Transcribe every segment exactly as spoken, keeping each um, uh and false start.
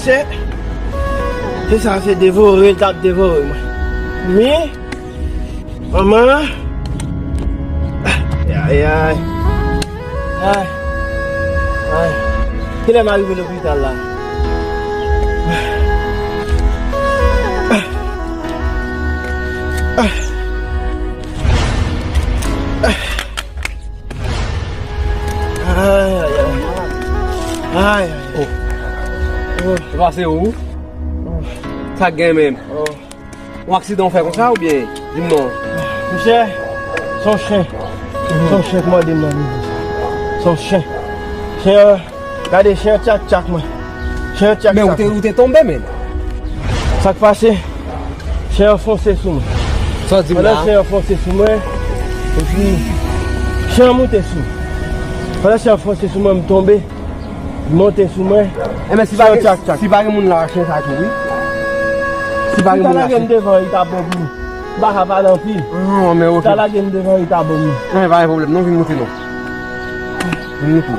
Se sa, se devore, l t ap devore mwen. Men, manman. Ay, ay, ay. Ay. Ay. Kilè m a rive lopital la? Ay, ay, ay. Ay, ay, ay. Oh. Oh. Se pa se ou? Oh. Sa k gen menm? Oh. Yon aksidan w fè konsa oubyen? Di m non. Monchè, se yon chen. Se yon chen k mòde m nan rivyè sa. Se yon chen. Chen an, gade chen an tchak tchak mwen. Chen an tchak tchak mwen. Men ou te, ou te tonbe menm. Sa k pase? Chen an fonse sou mwen. Sa w di m la? Pandan chen an fonse sou mwen, epi chen an moute sou mwen. Pandan chen an fonse sou mwen, m tonbe. Monte sou mwen. Enben, si pa gen, tchak, tchak, si pa gen moun la, chen sa tou, wi. Si pa gen moun la, chen. Si ta lage m devan, li ta bon pou mwen. M pa ka pale anpil. Non, men oke. Si ta lage m devan, li ta bon pou mwen. Non, pa gen pwoblèm, non, vin moute non. Vin moute.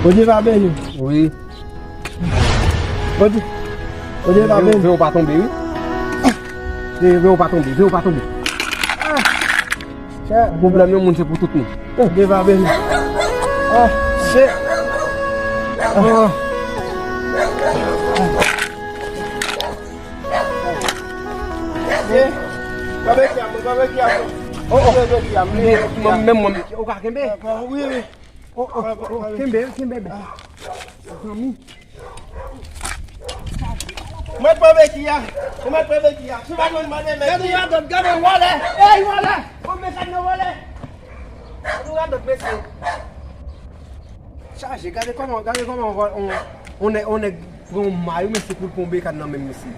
Bondye va beni w. Wi. Bondye, Bondye va beni w. Veye w pa tonbe, wi. Veye, veye w pa tonbe, veye w pa tonbe. Pwoblèm yon moun se pou tout moun. Deva beni. Ah, shit. Ah. Babeki a mwen, babeki a mwen. Oh, oh. Babeki a mwen. Menm mwen, ou ka kenbe? Wi, wi. Oh, oh, oh, kenbe, kenbe, bè. Zanmi. Mwen pran beki a. Mwen pran beki a. Si pa mwen mande mèt li. Gade radòt, gade vòlè. Ey, vòlè. Bon, men sa nan vòlè. Gade radòt, mesye. Chaje, gade kòman, gade kòman on, on, on nèg, on nèg pran yon mayo, mesye, pou l pran yon bekad nan men m, mesye.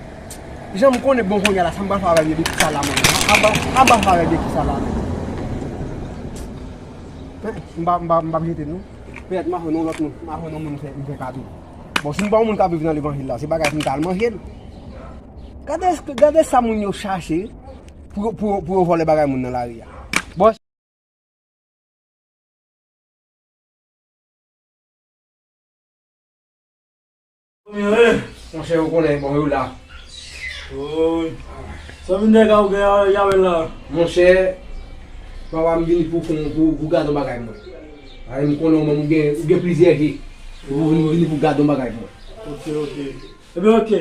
Jan m konnen bon kounye a la, sa m pral fè avèk beki sa la, menm. Aba, aba fè avèk beki sa la, menm. M pa, m pa, m pa jete l, non. Petèt m a jwenn yon lòt moun, m a jwenn yon moun m fè, m fè kado. Bon, si m pa yon moun k ap viv nan levanjil la, se bagay pou m ta al manje l. Gade, gade sa moun yo chache pou, pou, pou yo vòlè bagay moun nan lari a. Bon, Monchè, ou konnen, bon, yo la. Woy. Sa vin de ka ou gen a, y a wè la. Monchè, papa m vini pou, pou, pou, pou gade yon bagay mwen. Ay, m konnen ou menm ou gen, ou gen plizyè je. Ou vini, vini pou gade yon bagay mwen. Ok, ok. Ebyen, ok.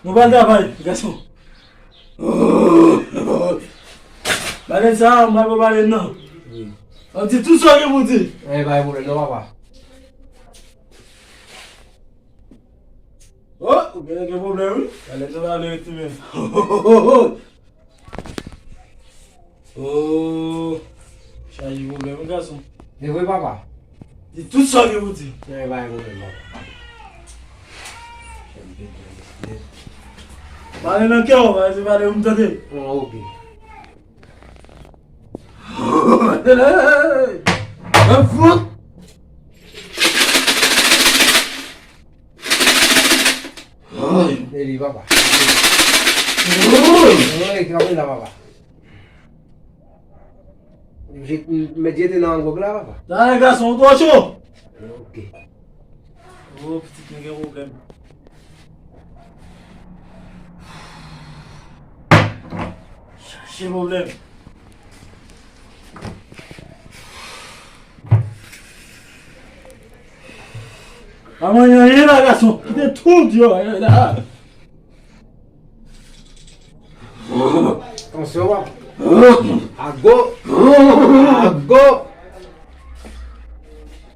Nou pral travay, gason. Balen sa, m pa pral balen nan. Wi. An di tout sa w gen pou di. Eh, pa gen pwoblèm non, papa. Oh, ou gen, gen pwoblèm, wi. Balen nan balen wi, timoun. Oh, chaje pwoblèm, wi, gason. E vre, papa? Di tout sa w gen pou di. Nan, e pa gen pwoblèm, papa. Pale nan kè w, pa se pale pou m tande. Bon, ok. Hey! Hey! Hey! Fout! Hey! E li, papa. Hey! Hey, kanpe la, papa. Mèt jete nan gwòg la, papa. Talè, gason, ou twò cho. Ok. Oh, pitit, nou gen pwoblèm. Chache pwoblèm. Pa manyen anyen la, gason. Kite tout yo la. Tansyon, papa. Ago. Ago.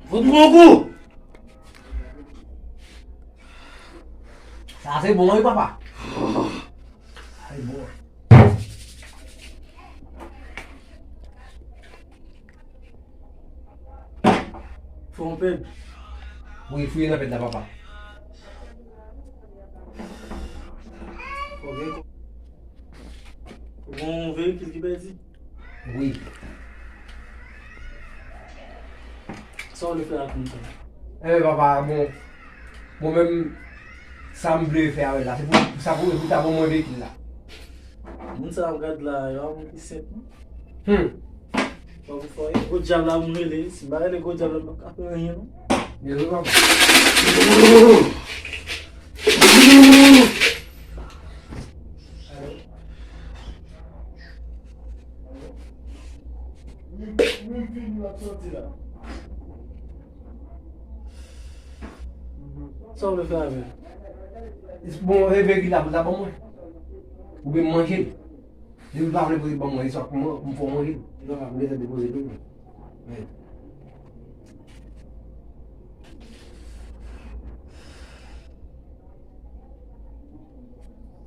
Fout mwen kou. Sa se bon, wi, papa. Sa se bon. Fouye yon pèd. Wi, fouye nan pèd la, papa. Ok. Ou gen yon veyikil ki pèdi? Wi. Sa w vle fè ak moun sa? Enben, papa, bon, mwen menm, sa m vle fè avè l la, se pou, sa pou, pou ta ban mwen veyikil la. Moun sa w ap gad la, yo, moun ki senp, non? Hmm. Bon, pou fè, gwo dyab la, moun rele, si m pa rele gwo dyab la, m p ap ka fè anyen, non. Byen, wi, papa. Sa w vle fè avè l? Bon, reve ki la pou ta ban mwen. Oubyen m manje l. Depi l pa vle pote ban mwen, li sot pou mwen, pou m fè w manje l. Li pa ka pou l depoze l pou mwen. Men.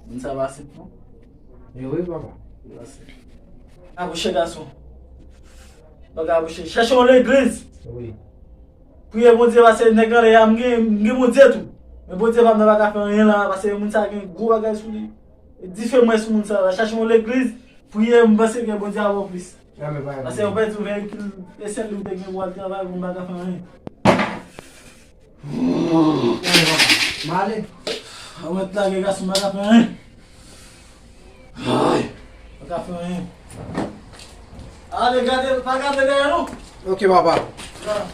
Moun sa pa senp non. E wi, papa. Li pa senp. Abouche gason. Bagay abouche. Chèche yon legliz. Wi. Priye Bondye, paske nèg anlè a, m gen, m gen Bondye tou. Men Bondye pa m nan pa ka fè anyen la, paske moun sa gen gwo bagay sou li. Dife mwen sou moun sa la. Chache yon legliz, priye, m panse ke Bondye ap ba w plis. Paske ou pèdi yon veyikil, e sèl li w te gen pou al travay, pou m pa ka fè anyen. M ale. Mwen t lage gason, m pa ka fè anyen. Ay. Pa ka fè anyen. Ale, gade, pa gade dèyè nou. Ok, papa. Anyen.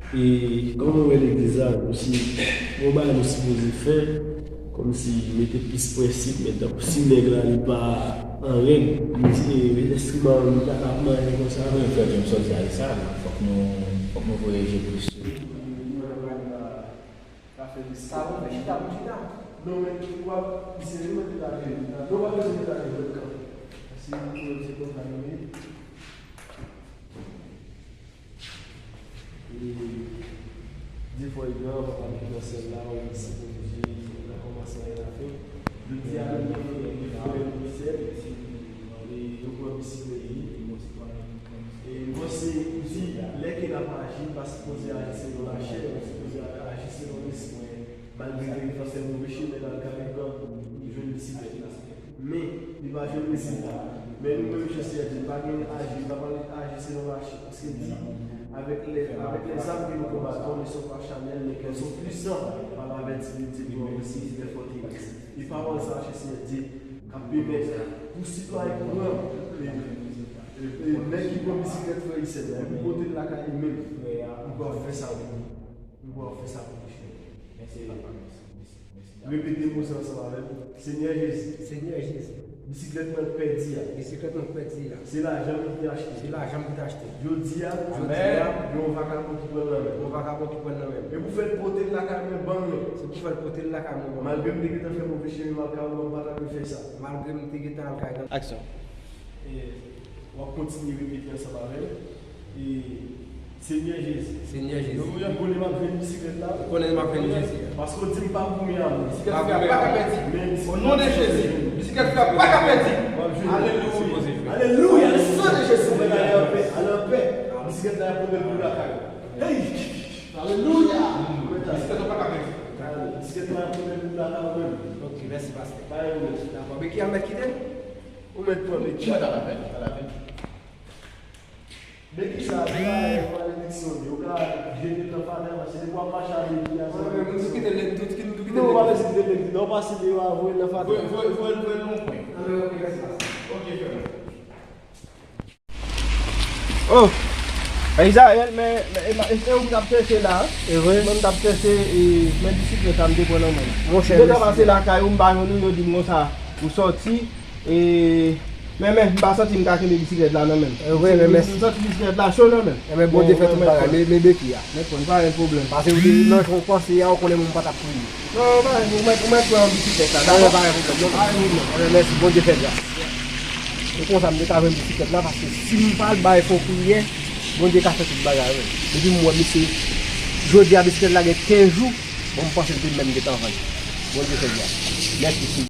E kòman w wè legliz la, kòmsi yon bagay nou sipoze fè, kòmsi mete plis prensip, men tankou si nèg la li pa an règ, li di, e, lèstriman li pa ka ap manyen konsa. Mwen fè jan m sòti a, e sa, fòk nou, fòk nou voye je plis sou li. Sa bon, men chita, bon chita. Non, men w ap, misye li mete lage, non, w ap mete lage, w ap kanpe. Si w se konsa nou ye. E, de fwa egal, papa nou ki nan syèl la, ou mèsi pou Bondye, nan kòmansman e lafen. Jodi a, nou gen yon frè nou ki sè, e yo pran bisiklèt li. E mwen se di, lè ke n ap aji, pa sipoze aji selon lachè, nou sipoze aji selon lespri. Malgre ke li fè move chemen nan Karib lan, li jwenn bisiklèt la. Men, li pa jwenn rezilta. Men nou menm jan Seyè di, pa gen aji, pa pale aji selon lachè. Paske l di, avec les, avec les armes que nous combattons ne sont pas charnelles, mais qu'elles sont puissantes par l'avertissement de Dieu pour les forteresses. E pawòl sa, jan Seyè di, k ap pèmèt pou sitwayen pran, e, e, e, nèg ki pran bisiklèt frè Isen la, epi pote l lakay li menm, frè a, ou pral fè sa pou li. Ou pral fè sa pou li, frè. Mèsi, papa, mèsi, mèsi. Repete mo sa ansanm avè m. Senyè Jezi. Senyè Jezi. Bisiklèt mwen k pèdi a. Bisiklèt mwen k pèdi a. Se lajan m ki te achte. Se lajan m ki te achte. Jodi a, jodi a, gen yon vakabon ki pran l nan men m. Yon vakabon ki pran l nan men m. E pou fè l pote l lakay mwen ban mwen. Se pou fè l pote l lakay mwen ban mwen. Malgre m te gentan fè move chemen m al Karib, m pa t ap refè sa. Malgre m te gentan al Karib. Aksyon. E w ap kontinye repete ansanm avè l. E Senyè Jezi. Senyè Jezi. Ou konnen m ap jwenn bisiklèt la. Ou konnen m ap jwenn Jezi a. Paske w di m pa goumen a mwen. Bisiklèt frè a pa ka pèdi. O non de Jezi. Bisiklèt frè a pa ka pèdi. Alelouya. Alelouya. Le sang de Jésus. Ale anpè. Ale anpè. Bisiklèt la ap pote l pou lakay. Hey! Alelouya. Bisiklèt la pa ka pèdi. Bisiklèt la ap pote l pou lakay ou menm. Ok, mèsi pastè. Dakò. Men ki a mèt kite l? Ou mèt pran, men ki a mèt kite l? Men kisa, se pa yon malediksyon, yo ka jete l nan fatra, paske depi w ap mache avè l, li a. Wi, wi, nou tou kite l, nou tou kite l. Non, ou pa bezwen kite l, non, pase deyò a, voye l nan fatra. Voye, voye, voye l, voye l nan yon kwen. Anben, ok, mèsi, pastè. Ok, frè. Oh! Izayèl, men, men, men, e ou ki t ap chèche la, e vre? Mwen, m t ap chèche, e, men bisiklèt la, m te pran nan men l. Monchè, mèsi. M te pase lakay ou, m pa jwenn ou, yo di m konsa, ou sòti, E, men, men, m pa santi m ka kenbe bisiklèt la nan men m. E vre, men, mèsi. M santi bisiklèt la cho nan men m. Enben, Bondye fè tout bagay, men, men beki a. Men pran, pa gen pwoblèm. Paske ou te nan jan w panse a, ou konnen moun pa t ap priye. Non, non, pa gen, ou mèt, ou mèt pran bisiklèt la. Dakò, pa gen pwoblèm. Non, pa gen pwoblèm. Enben, mèsi, Bondye fè gras. E konsa, m te ka jwenn bisiklèt la, paske si m pa al bay fon priyè, Bondye ka fè tout bagay, wi. Depi m wè misye, jodi a, bisiklèt la gen kenz jou, bon, m panse l te menm gentan vann. Bondye fè gras. Mèsi,